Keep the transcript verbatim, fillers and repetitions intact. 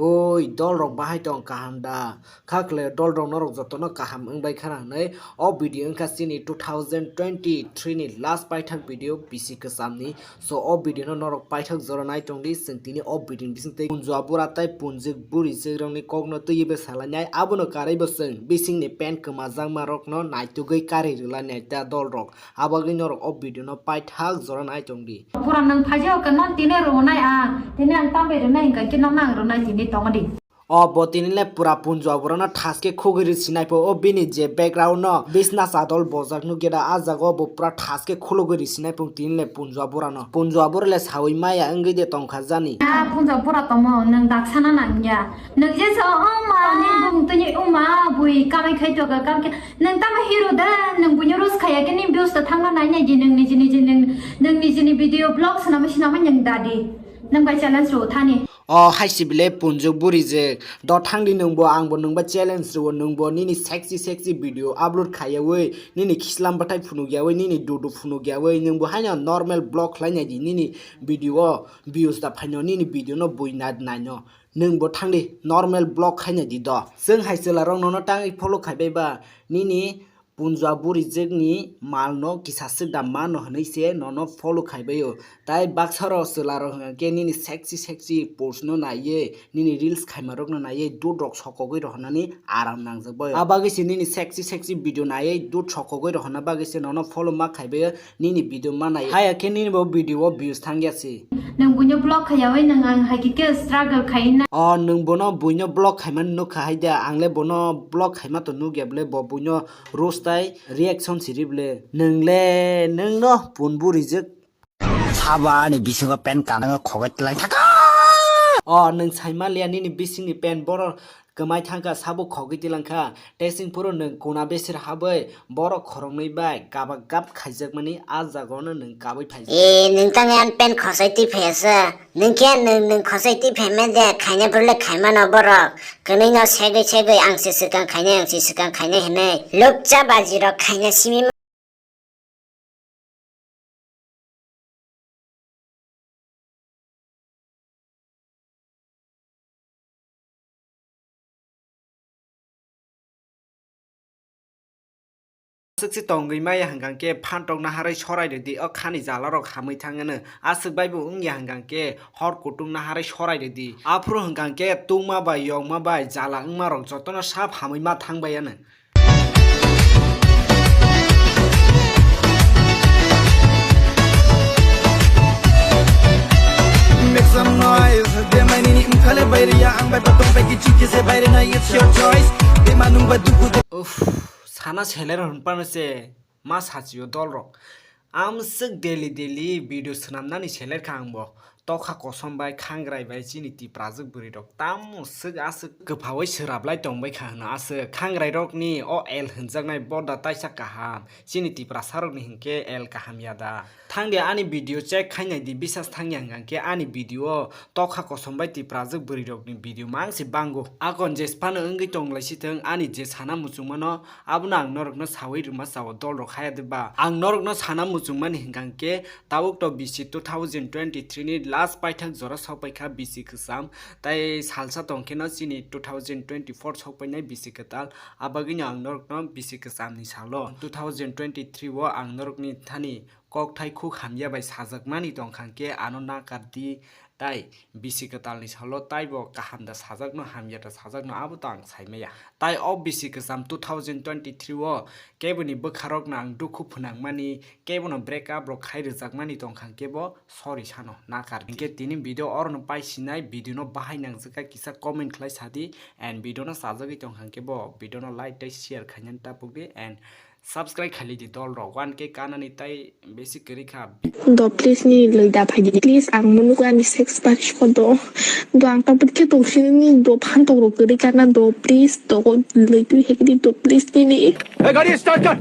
Oi, dol rok bahai tong kaham da? Kha kle dol rok norok jotono kaham wng bai khana hwnwi o video wngkha chini two thousand twenty-three ni last paithak video bisi kwcham ni. So o video no norok paithak jora nai tong di, chwng tini o video ni bising tei punjua bura tei punjwk buri jwk rok ni kok no twi bai salai nai, abono karwi bo chwng bising ni pen kwmajakma rok no naitugwi kari rwlai nai ta dol rok. Abagwi norok o video no paithak jora nai tong di. Pura nwng phaijao khe non tini rwnai a, tini ang tambai rwnai hwnkha khe nono ang rwnai tini tongo di. O bo tini le pura punjua borok no thas khe khugwi rwsinai pho, o bini je background no bisna chadol bojak nukya da, a jaga o bo pura thas khe khulugwi rwsinai pho tini le punjua bura no. Punjua bura le sawi maya wngwi de tongkha jani. A punjua bura tongmo nwng daksana nangya. Nwng je sa o ma ni bung tini o ma bui kamai khai to ka kam khe. Nwng tamo hero da, nwng buino roast khaya khe ni views ta thangna nai nai di, nwng niji niji nwng, nwng niji ni video vlog swnamwi swnamwi nwng da di. Nwng bai challenge rw thani. O hai si bile punjwk buri je. Do thang di nwng bo, ang bo nwng bai challenge rw, nwng bo nini sexy sexy video upload khaya wi, nini khislam bathai phunuk ya wi, nini dudu phunuk ya wi, nwng bo haino normal vlog khlai nai di, nini video o views da phaino, nini video no bui nai nai no. Nwng bo thang di, normal vlog khai nai di do. Chwng hai chwla rok nono tangwi follow khai bai ba, nini punjua buri jwk ni mal no kisa swk da mano hwnwi se nono follow khai bai o. Tai baksa rok chwla rok hwnkha khe nini sexy sexy post no naiwi, nini reels khaima rok no naiwi dud rok sokogwi rohornani aram nangjak bai o. A bagwi se nini sexy sexy video naiwi dud sokogwi rohorna bagwi se nono follow ma khai bai o. Nini video manai. Haya khe nini bo video o views thangya se. Nwng buino block khaiyawi nwng ang hai khe khe struggle khaina. O nwng bono buino block khaimani nukha hai da, ang le bono block khaima to nukya bwle, bo buino roast tai reaction siri bwle. Nwng le nwng no punbu rijak. Saba ani bisingo pen kanango khogoi tlai thaka. O nwng saima liya nini bisingni pen boro kwmai thangkha, sabo khogwi tilangkha. Tesing phuru nwng kuna besir habwi borok khoroknwi bai gabak gab khaijakmani a jagao no nwng kabwi phaijak. E, nwng tang yan pen khosai twi phaiya sa. Nwng khe nwng, nwng khosai twi phaima de, khaina phuru le khaimano borok. Kwnwi no segwi segwi ang se swkang khainai, ang se swkang khainai hinwi. Lukcha baji rok khaina simi. Aswk se tongwi maya hwnkha khe phantok naharwi sorai rwdi, o khani jala rok hamwi thangano. Aswk bai bo wngya hwnkha khe hor kutung naharwi sorai rwdi. Aphuru hwnkha khe tungma bai yongma bai jala wngma rok jotono sap hamwi ma thangbai ano. Make some noise, de mai nini wngkhale baire ya, ang bai patong bai kichi kise baire na, it's your choice. De manung ba duku de. Uff, sana seler hwn pano se, ma sachio dol rok. Amswk daily daily video swnamnani seler kha ang bo. Tokha kosom bai khangrai bai chini tiprajwk bwrwi rok tamo swk aswk kwphaui swrablai tongbai kha hwno aswk khangrai rokni o L hwnjaknai boda taisa kaham, chini tiprasa rokni hinkhe L kaham ya da? Thangdi ani video check khainai di, bisas thangya hwnkha khe ani video o tokha kosom bai tiprajwk bwrwi rokni video mangsi bango. Akon jesphano wngwi tonglaisithwng ani je sana muchungmano abono ang norokno saui rwma chao dol rok haya de ba? Ang norokno sana muchungmani hwnkha khe tabuk to bisi two thousand twenty-three ni last paithak jora sokpaikha bisi kwcham, tai salsa tongkheno chini two thousand twenty-four sokpainai bisi kwtal, abagwino ang norokno bisi kwchamni salo two thousand twenty-three o ang norokni thani kokthai khuk hamya bai sajakmani tongkha khe ano nakardi, tai bisi kwtalni salo taibo kaham da sajakno, hamya da sajakno, abo to ang saimaya. Tai o bisi kwcham two thousand twenty-three o keboni bwkharokno ang dukhu phwnangmani, kebono break up rok khai rwjakmani tongkha khe bo sorry sano nakar. Hinkhe tini video orono paisinai, video no bahai nangjak kha kisa comment khlai sadi, and video no chajagwi tongkha khe bo video no like tei share khainani tapukdi, and subscribe khailidi dol rok, one K kanani tai besi kwrwi kha. Do please nini loi da phaidi please, ang munugo ani sex parish ko do. Do ang tabuk khe tongsinini do phan tong rok kwrwi kana do please do loi twi hekdi do please nini. Hey, gari start kar.